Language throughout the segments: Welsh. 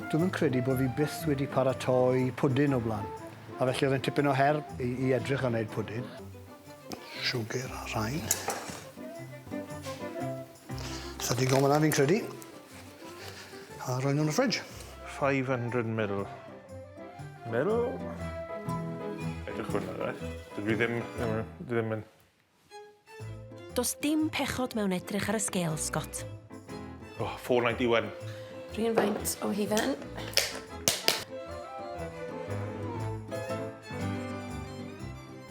Dwi'm yn credu bod fi byth wedi paratoi pwdin o blaen. A felly oedd e'n tipyn o her i, i edrych ar wneud pwdin. Siwgr a rhain. So digon fyna fi'n credu. A rhoi nhw'n y fridge. 500 mil. Mil? Edrych hwnna, right? Dwi ddim, dwi ddim yn... Does dim pechod mewn edrych ar y sgêl, Scott. Oh, 491. Rhywun faint o hufen.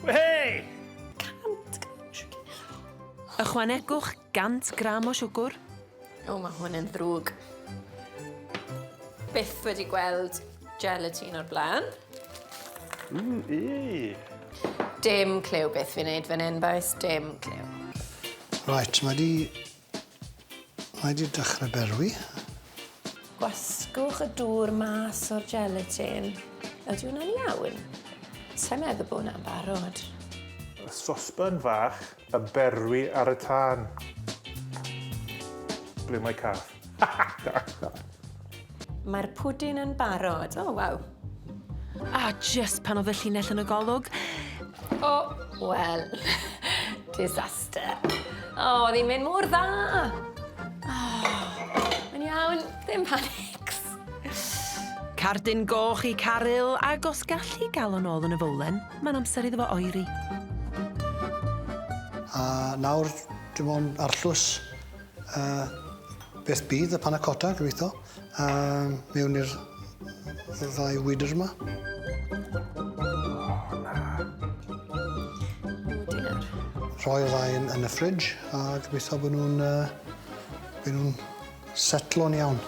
Hey! 100 gram o siwgr. Ychwanegwch 100 gram o siwgr. O, mae hwn yn ddrwg. Byth wedi gweld gelatin o'r blaen. Ee. Dim cliw beth fi'n neud fan hyn, bois. Dim cliw. Right, mae di... Mae di dechrau berwi. Gwasgwch y dŵr mas o'r gelatin. Ydy hwnna'n iawn? Sa'n meddwl bod hwnna'n barod. Sosban fach a berwi ar y tân. Ble mae cath? Mae'r pwdin yn barod. O, oh, waw. A just pan oedd y llinell yn y golwg, O, oh, wel, disaster. O, oh, oedd hi'n mynd mor dda. Oh, mae'n iawn, ddim panics. Cardyn goch i Caryl, ac os gallu gael o'n ôl yn y fowlen, mae'n amser iddo fo oeri. A nawr dim ond arllwys uh, beth bydd y panna cotta, gobeithio, mewn i'r ddau wydr yma. Rhoi'r ddau yn, yn y fridge a gobeithio bod nhw'n uh, bod nhw'n setlo'n iawn.